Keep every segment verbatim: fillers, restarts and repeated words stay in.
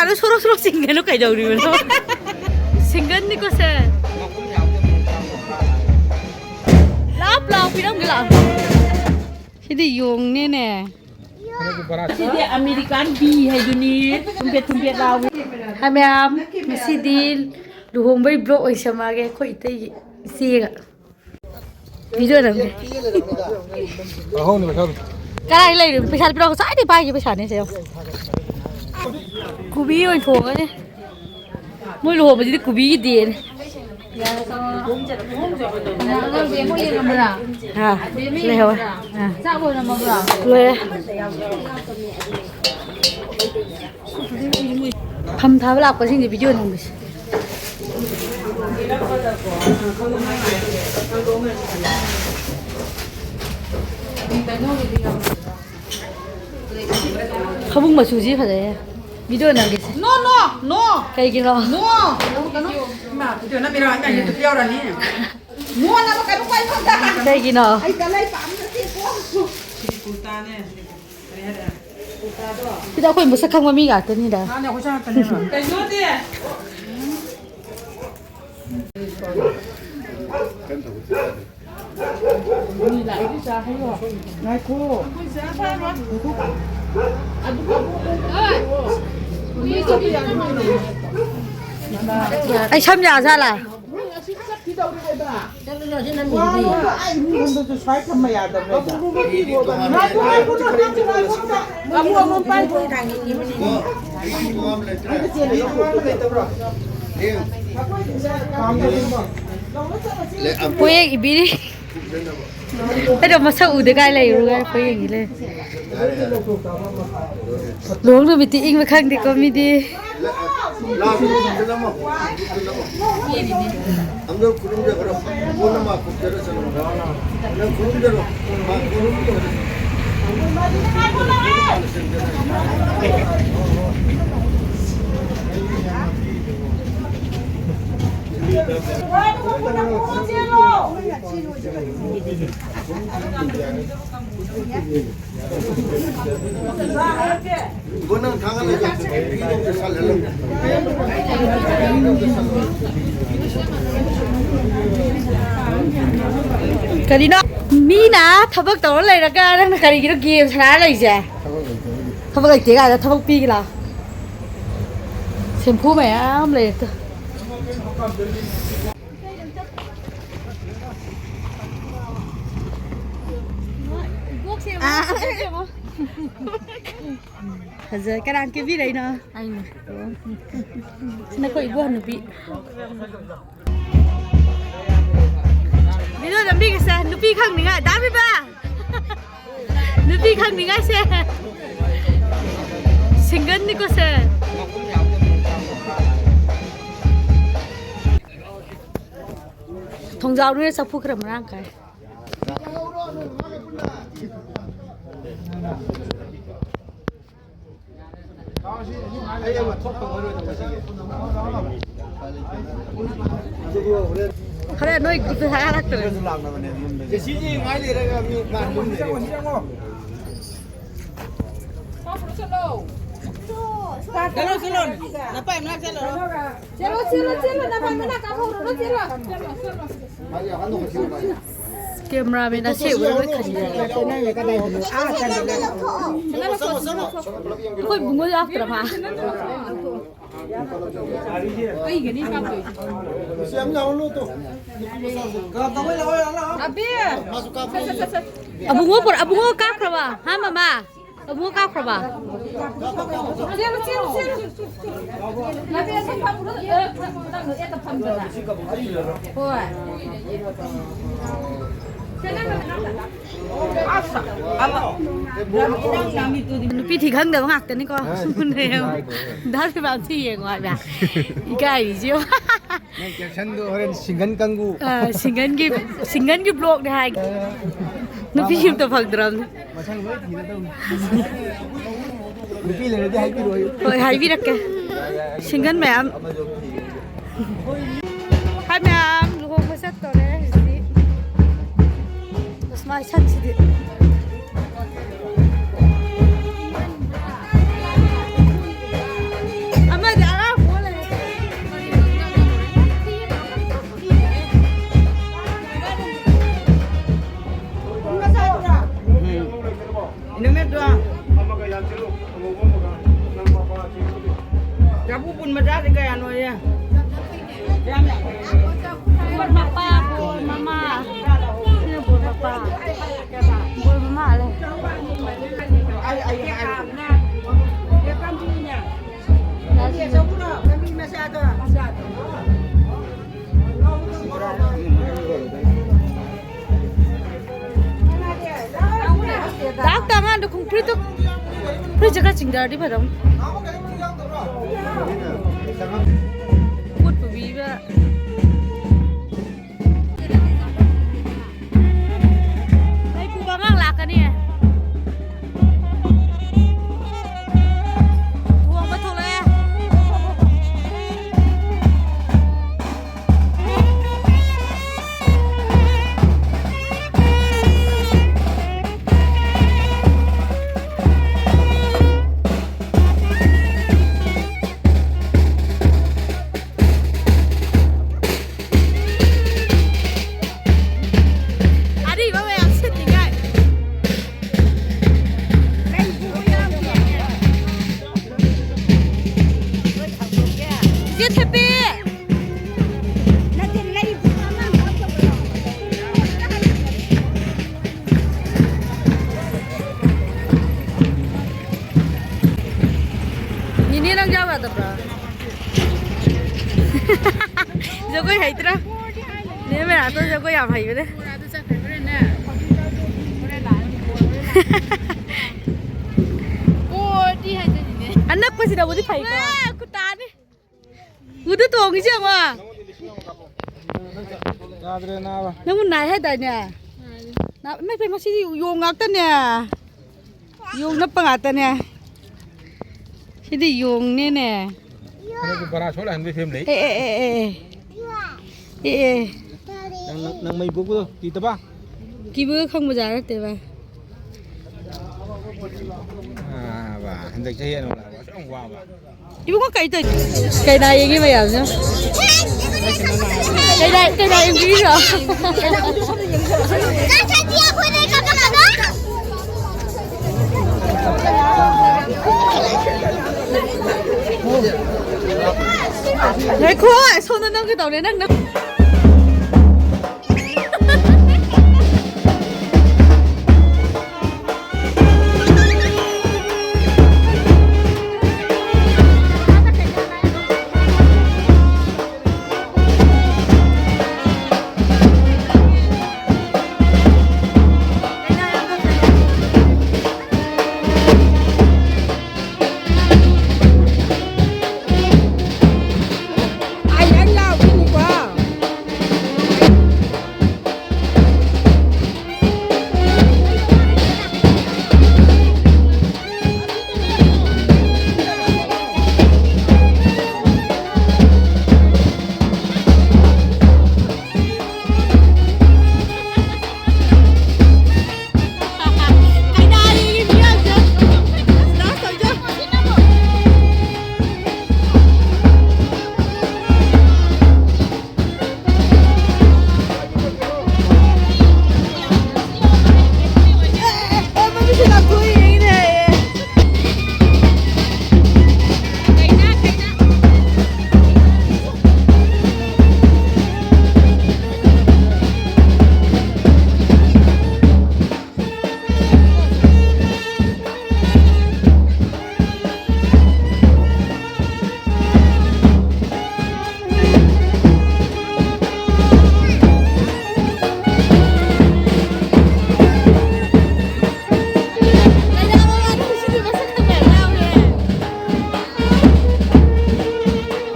ꯑꯗꯣ ꯁꯣꯔꯣ ꯁꯣꯔꯣ ꯆꯤꯡꯒꯅꯨ ꯀꯩꯗꯧꯔꯤꯕꯅꯣ? ꯁꯤꯡꯒꯟꯅꯤꯀꯣ ꯁꯦ꯫ ꯂꯥꯞ ꯂꯥꯎ ꯄꯤꯔꯝꯒꯦ ꯂꯥꯛꯑꯣ꯫ ꯁꯤꯗꯤ ꯌꯣꯡꯅꯦꯅꯦ꯫ ꯁꯤꯗꯤ ꯑꯃꯦꯔꯤꯀꯥꯟ ꯕꯤ ꯍꯥꯏꯗꯨꯅꯤ꯫ ꯊꯨꯝꯐꯦꯠ ꯊꯨꯝꯐꯦꯠ ꯂꯥꯎꯏ꯫ ꯍꯥꯏ ꯃꯌꯥꯝ, ꯉꯁꯤꯗꯤ ꯂꯨꯍꯣꯡꯕꯩ ꯕ꯭ꯂꯣꯛ ꯑꯣꯏꯅ ꯁꯦꯝꯃꯛꯑꯒꯦ ꯑꯩꯈꯣꯏ ꯏꯇꯩꯒꯤ ꯏꯆꯦꯒ꯫ ꯚꯤꯗꯤꯑꯣ ꯅꯝꯒꯦ꯫ ꯑꯍꯣꯡꯅꯤ ꯄꯩꯁꯥꯗꯣ꯫ ꯀꯗꯥꯏ ꯂꯩꯔꯤꯕ? ꯄꯩꯁꯥ ꯄꯤꯔꯛꯑꯣ꯫ ꯉꯁꯥꯏꯗꯩ ꯄꯥꯏꯒꯤ ꯄꯩꯁꯥꯅꯦ ꯁꯦ ꯌꯦꯡꯉꯣ꯫ ꯀꯣꯕꯤ ꯑꯣꯏꯅ ꯊꯣꯡꯉꯅꯤ꯫ ꯃꯣꯏ ꯂꯨꯍꯣꯡꯕꯁꯤꯗꯤ ꯀꯣꯕꯤꯒꯤ ꯗꯦꯅꯤ꯫ ꯍꯥ, ꯂꯩꯍꯧꯋꯦ꯫ ꯑꯥ꯫ ꯂꯣꯏꯔꯦ꯫ ꯐꯝ ꯊꯥꯕ ꯂꯥꯛꯄꯁꯤꯡꯁꯦ ꯚꯤꯗꯤꯑꯣ ꯅꯝꯕꯁꯦ꯫ ꯐꯃꯨꯡ ꯃꯆꯨꯁꯤ ꯐꯖꯩꯌꯦ꯫ ꯚꯤꯗꯤꯑꯣ ꯅꯝꯒꯦꯁꯦ꯫ No, no, no. ꯀꯩꯒꯤꯅꯣ? No. ꯀꯩꯅꯣ? ꯏꯃꯥ, ꯚꯤꯗꯤꯑꯣ ꯅꯝꯃꯤꯔꯣ? ꯑꯩꯅ YouTube ꯌꯥꯎꯔꯅꯤ꯫ No ꯅꯝꯃꯛꯀꯅꯨꯀꯣ ꯑꯩꯉꯣꯟꯗ꯫ ꯀꯩꯒꯤꯅꯣ? ꯑꯩ ꯀꯂꯩ ꯄꯥꯝꯖꯗꯦꯀꯣ꯫ ꯁꯤꯗ ꯑꯩꯈꯣꯏ ꯃꯁꯛ ꯈꯪꯕ ꯃꯤ ꯉꯥꯛꯇꯅꯤꯗ꯫ ꯃꯥꯅꯦ, ꯑꯩꯈꯣꯏ ꯆꯪꯉꯛꯀꯅꯦꯕ꯫ ꯀꯩꯅꯣꯗꯤ? ꯉꯥꯏꯈꯣ꯫ ꯑꯩ ꯁꯝ ꯌꯥꯖꯥꯠꯂꯥ? ꯆꯠꯂꯨ, ꯁꯤ ꯅꯪ ꯋꯥ, ꯃꯤꯗꯤ꯫ ꯑꯩ ꯏꯃꯨꯡ ꯈꯟꯕꯁꯨ ꯁ꯭ꯋꯥꯏ ꯊꯝꯕ ꯌꯥꯗꯕꯅꯦ꯫ ꯃꯥꯕꯨ ꯑꯃ ꯄꯥꯏ꯫ ꯑꯝꯇ ꯆꯦꯟꯕꯤꯌꯨ꯫ ꯄꯣꯌꯦꯡ ꯏꯕꯤꯔꯤ꯫ ꯑꯩꯗꯣ ꯃꯁꯛ ꯎꯗꯦ ꯀꯥꯏ ꯂꯩꯔꯨꯔꯒ ꯄꯣꯌꯦꯡ ꯏ ꯂꯩ꯫ ꯂꯨꯍꯣꯡ ꯅꯨꯃꯤꯠꯇꯤ ꯏꯪꯕ ꯈꯪꯗꯦꯀꯣ ꯃꯤꯗꯤ꯫ ꯂꯥꯛꯑꯣ, ꯈꯨꯔꯨꯝꯖꯔꯝꯃꯣ꯫ ꯑꯝꯇ ꯈꯨꯔꯨꯝꯖꯈ꯭ꯔꯣ꯫ ꯄꯨꯟꯅ ꯃꯥ ꯈꯨꯔꯨꯝꯖꯔꯁꯅꯨ꯫ ꯅꯪ ꯈꯨꯔꯨꯝꯖꯔꯣ꯫ ꯃꯥ ꯈꯨꯔꯨꯝꯖꯔꯣ꯫ ꯀꯔꯤꯅꯣ? ꯃꯤꯅ ꯊꯕꯛ ꯇꯧꯔ ꯂꯩꯔꯒ ꯅꯪꯅ ꯀꯔꯤꯒꯤꯅꯣ ꯒꯦꯝ ꯁꯥꯟꯅꯔ ꯂꯩꯁꯦ? ꯊꯕꯛ ꯂꯩꯇꯦ ꯀꯥꯏꯗ ꯊꯕꯛ ꯄꯤꯒꯦ ꯂꯥꯎ꯫ ꯁꯦꯝꯐꯨ ꯃꯌꯥꯝ ꯂꯩꯔꯦ꯫ ꯐꯖꯩ꯫ ꯀꯅꯥ ꯀꯦꯕꯤꯔꯛꯏꯅꯣ? ꯑꯩꯅ꯫ ꯅꯈꯣꯏ ꯏꯕꯨꯡ ꯅꯨꯄꯤ꯫ ꯚꯤꯗꯤꯑꯣ ꯅꯝꯕꯤꯒꯁꯦ ꯅꯨꯄꯤ ꯈꯪꯅꯤꯡꯉꯥꯏ꯫ ꯗꯥ ꯕꯤꯕꯥ! ꯅꯨꯄꯤ ꯈꯪꯅꯤꯡꯉꯥꯏꯁꯦ꯫ ꯁꯤꯡꯒꯜꯅꯤꯀꯣ ꯁꯦ꯫ ꯊꯣꯡꯖꯥꯎ ꯅꯣꯏꯅ ꯆꯐꯨ ꯈꯔ ꯃꯔꯥꯡ ꯀꯥꯏ꯫ ꯍꯣꯔꯦꯟ ꯅꯣꯏ ꯒ꯭ꯔꯨꯞꯇ ꯊꯥꯒꯠꯂꯛꯇ꯭ꯔꯦ꯫ ꯉꯥꯏ ꯂꯩꯔꯒ ꯃꯤ ꯉꯥꯏ ꯂꯩꯔꯦ꯫ ꯆꯠꯂꯣ, ꯆꯠꯂꯣ꯫ ꯅꯄꯥꯏ ꯃꯅꯥꯛ ꯆꯠꯂꯣ꯫ ꯆꯦꯜꯂꯣ, ꯆꯦꯜꯂꯣ, ꯆꯦꯜꯂꯣ, ꯅꯄꯥꯏ ꯃꯅꯥꯛ ꯀꯥꯞꯍꯧꯔꯨꯔꯣ, ꯆꯦꯜꯂꯣ꯫ ꯀꯦꯃꯦꯔꯥꯃꯦꯟ ꯑꯁꯦꯡꯕ ꯂꯣꯏ ꯈꯟꯕꯤꯔꯦ꯫ ꯑꯩꯈꯣꯏ ꯕꯨꯡꯉꯣ ꯂꯥꯛꯇ꯭ꯔꯕ? ꯑꯩꯒꯅꯤ ꯀꯥꯞꯇꯣꯏꯁꯦ꯫ ꯑꯕꯤ! ꯑꯕꯨꯡꯉꯣ ꯄꯨꯔ-, ꯑꯕꯨꯡꯉꯣ ꯀꯥꯞꯈ꯭ꯔꯕ? ꯍꯥ, ꯃꯃꯥ? ꯑꯕꯨꯡꯉꯣ ꯀꯥꯞꯈ꯭ꯔꯕ? ꯆꯦꯜꯂꯨ, ꯆꯦꯜꯂꯨ, ꯆꯦꯜꯂꯨ꯫ ꯍꯣꯏ꯫ ꯅꯨꯄꯤ ꯊꯤ ꯈꯪꯗꯕ ꯉꯥꯛꯇꯅꯤꯀꯣ꯫ ꯗꯥ ꯐꯤꯕꯥꯝꯁꯤ ꯌꯦꯡꯉꯣ ꯍꯥꯏꯕ꯫ ꯏꯀꯥꯏꯔꯤꯁꯦ ꯌꯦꯡꯉꯣ꯫ ꯅꯪ captionꯗꯣ ꯍꯣꯔꯦꯟ ꯁꯤꯡꯒꯟ ꯀꯥꯡꯕꯨ꯫ ꯑ, ꯁꯤꯡꯒꯟꯒꯤ, ꯁꯤꯡꯒꯟꯒꯤ vlogꯅꯦ ꯍꯥꯏꯒꯦ꯫ ꯅꯨꯄꯤ ꯑꯝꯇ ꯐꯪꯗ꯭ꯔꯕꯅꯤ꯫ ꯃꯁꯛ ꯂꯣꯏ ꯊꯤꯔꯗꯧꯅꯤ꯫ ꯅꯨꯄꯤ ꯂꯩꯔꯗꯤ ꯍꯥꯏꯕꯤꯔꯛꯑꯣ꯫ ꯍꯣꯏ, ꯍꯥꯏꯕꯤꯔꯛꯀꯦ꯫ ꯁꯤꯡꯒꯟ ꯃꯌꯥꯝ꯫ ꯍꯥꯏ ꯃꯌꯥꯝ, ꯂꯨꯍꯣꯡꯕ ꯆꯠꯇꯣꯔꯦ ꯍꯧꯖꯤꯛ꯫ ꯑꯁ, ꯃꯥꯏ ꯁꯛꯁꯤꯗꯤ꯫ ꯃꯆꯥꯁꯦ ꯀꯌꯥꯅꯣꯌꯦ? ꯕꯣꯔ ꯃꯄꯥ, ꯕꯣꯔ ꯃꯃꯥ꯫ ꯁꯤꯅ ꯕꯣꯔ ꯃꯄꯥ꯫ ꯕꯣꯔ ꯃꯃꯥ ꯂꯩ꯫ ꯗꯥꯛꯇ ꯑꯉꯥꯡꯗꯣ ꯈꯣꯡ ꯐꯨꯔꯤꯠꯇꯣ, ꯐꯨꯔꯤꯠꯁꯦ ꯈꯔ ꯆꯤꯡꯊꯔꯗꯤ ꯐꯗꯧꯅꯤ꯫ ꯄꯣꯠ ꯄꯨꯕꯤꯕ꯫ ꯂꯩ ꯄꯨꯕ ꯑꯉꯥꯡ ꯂꯥꯛꯀꯅꯤ꯫ ꯊꯣꯡꯕ ꯊꯣꯛꯂꯛꯑꯦ꯫ ꯑꯔꯤꯕ ꯃꯌꯥꯝ ꯁꯤꯠꯅꯤꯡꯉꯥꯏ꯫ ꯏꯆꯦ ꯊꯦꯄꯤ! ꯅꯤꯅꯦ, ꯅꯪ ꯌꯥꯎ ꯌꯥꯗꯕ꯭ꯔꯥ? ꯖꯒꯣꯏ ꯍꯩꯇ꯭ꯔꯥ? ꯅꯦ ꯃꯦꯔꯥꯇꯣꯟ ꯖꯒꯣꯏ ꯌꯥꯝ ꯍꯩꯕꯅꯦ꯫ ꯑꯅꯛꯄꯁꯤꯗꯕꯨꯗꯤ ꯐꯩꯀꯣ꯫ ꯈꯨꯇꯥꯅꯤ꯫ ꯎꯗ ꯇꯣꯡꯉꯤꯁꯦ ꯌꯦꯡꯉꯣ꯫ ꯌꯥꯗ꯭ꯔꯦ ꯅꯥꯕ꯫ ꯅꯪꯕꯨ ꯅꯥꯏ ꯍꯥꯏꯗꯥꯏꯅꯦ? ꯅꯥ-, ꯏꯃꯥ, ꯏꯃꯥ, ꯁꯤꯗꯤ ꯌꯣꯡ ꯉꯥꯛꯇꯅꯦ꯫ ꯌꯣꯡ ꯅꯞꯄ ꯉꯥꯛꯇꯅꯦ꯫ ꯁꯤꯗꯤ ꯌꯣꯡꯅꯦꯅꯦ꯫ ꯍꯟꯗꯛꯇꯤ ꯕꯔꯥ ꯁꯣꯠ ꯍꯟꯕꯩ ꯐꯤꯕꯝ ꯂꯩ꯫ ꯑꯦ, ꯑꯦ, ꯑꯦ, ꯑꯦ, ꯑꯦ꯫ ꯑꯦ, ꯑꯦ꯫ ꯅꯪ, ꯅꯪ, ꯅꯪ ꯃꯩ ꯄꯣꯛꯄꯗꯣ ꯀꯤꯗꯕ? ꯀꯤꯕꯒ ꯈꯪꯕꯖꯥꯠ ꯅꯠꯇꯦ ꯚꯥꯏ꯫ ꯑꯥ, ꯕꯥ, ꯍꯟꯗꯛ ꯆꯍꯤ ꯑꯅꯧꯕ ꯂꯥꯛꯄ ꯑꯁꯨꯛ ꯌꯥꯝ ꯋꯥꯕ꯫ ꯏꯕꯨꯡꯉꯣ ꯀꯩ ꯇꯧ-, ꯀꯩꯅꯥ ꯌꯦꯡꯉꯤ ꯃꯌꯥꯝꯁꯦ? ꯀꯩꯅꯥ, ꯀꯩꯅꯥ ꯌꯦꯡꯕꯤꯔꯤꯔꯣ? ꯆꯥꯛ ꯆꯥꯗ꯭ꯔꯤ ꯑꯩꯈꯣꯏꯗꯤ ꯀꯞꯄ ꯀꯞꯄ꯫ ꯉꯥꯏꯈꯣ, ꯁꯣꯝꯗ ꯅꯝꯒꯦ ꯇꯧꯅꯦ, ꯅꯪ ꯅꯝ-,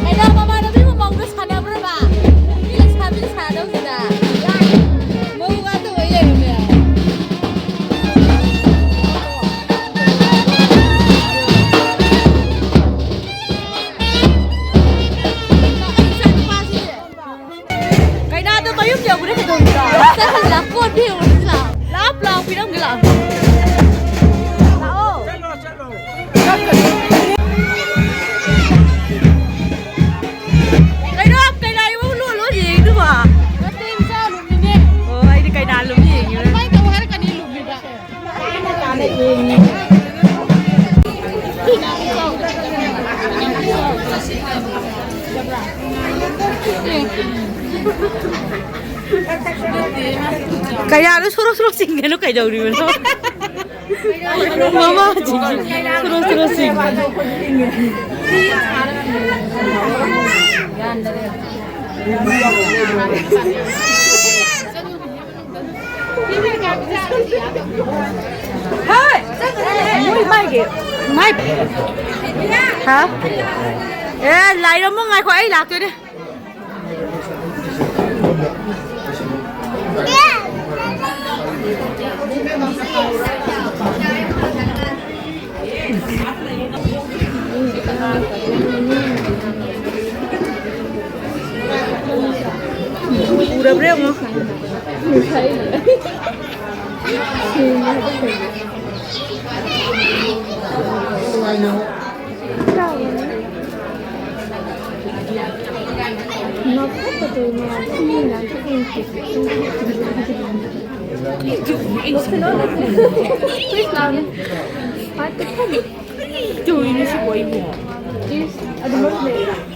ꯀꯩꯅꯣ, ꯃꯃꯥꯟꯅꯕꯤ ꯃꯃꯧꯗꯣ ꯁꯥꯟꯅꯕ꯭ꯔꯕ? ꯃꯤ ꯂꯩꯁꯥꯕꯤꯒ ꯁꯥꯟꯅꯗꯧꯁꯤꯗ꯫ ꯃꯧ ꯉꯥꯛꯇ ꯑꯣꯏ ꯂꯩꯔꯝꯃꯦ꯫ ꯀꯩꯅꯥꯗꯣ ꯃꯌꯨꯝ ꯌꯧꯈ꯭ꯔꯦ ꯀꯩꯗꯧꯔꯤꯕ? ꯆꯠꯈ꯭ꯔꯁꯤ ꯂꯥꯎ, ꯀꯣꯟ ꯐꯦꯡꯉꯨꯔꯁꯤ ꯂꯥꯎ꯫ ꯂꯥꯎ, ꯂꯥꯎ, ꯄꯤꯔꯝꯒꯦ ꯂꯥꯎ꯫ ꯂꯥꯛꯑꯣ꯫ ꯀꯩꯅꯣ, ꯀꯩꯅꯥ ꯏꯃꯨꯡ ꯂꯣꯟ ꯂꯣꯟ ꯌꯦꯡꯉꯤꯗꯨꯕꯣ? ꯅꯠꯇꯦ, ꯏꯆꯥ ꯂꯨꯝꯃꯤꯅꯦ꯫ ꯑꯣ, ꯑꯩꯗꯤ ꯀꯩꯅꯥ ꯂꯨꯝ ꯌꯦꯡꯉꯤꯕ꯫ ꯑꯗꯨꯃꯥꯏꯅ ꯇꯧ ꯍꯥꯏꯔꯛꯀꯅꯤ, ꯂꯨꯝꯃꯤꯕ꯫ ꯌꯦꯡꯉꯤ꯫ ꯀꯌꯥꯗ ꯁꯣꯔꯣ ꯁꯣꯔꯣ ꯆꯤꯡꯒꯅꯨ ꯀꯩꯗꯧꯔꯤꯕꯅꯣ? ꯃꯃꯥ ꯍꯧꯖꯤꯛ ꯁꯣꯔꯣ ꯁꯣꯔꯣ ꯆꯤꯡꯒꯅꯨ꯫ ꯍꯥ? ꯑꯦ, ꯂꯥꯏꯔꯝꯃꯣ, ꯉꯥꯏꯈꯣ, ꯑꯩ ꯂꯥꯛꯇꯣꯏꯅꯦ꯫ ꯎꯔꯕ꯭ꯔꯥ ꯌꯦꯡꯉꯣ꯫ ꯀꯩꯅꯣ ꯁꯤꯕꯣ ꯑꯩꯕꯨ? ꯏꯁ, ꯑꯗꯨꯃꯛ ꯂꯩ꯫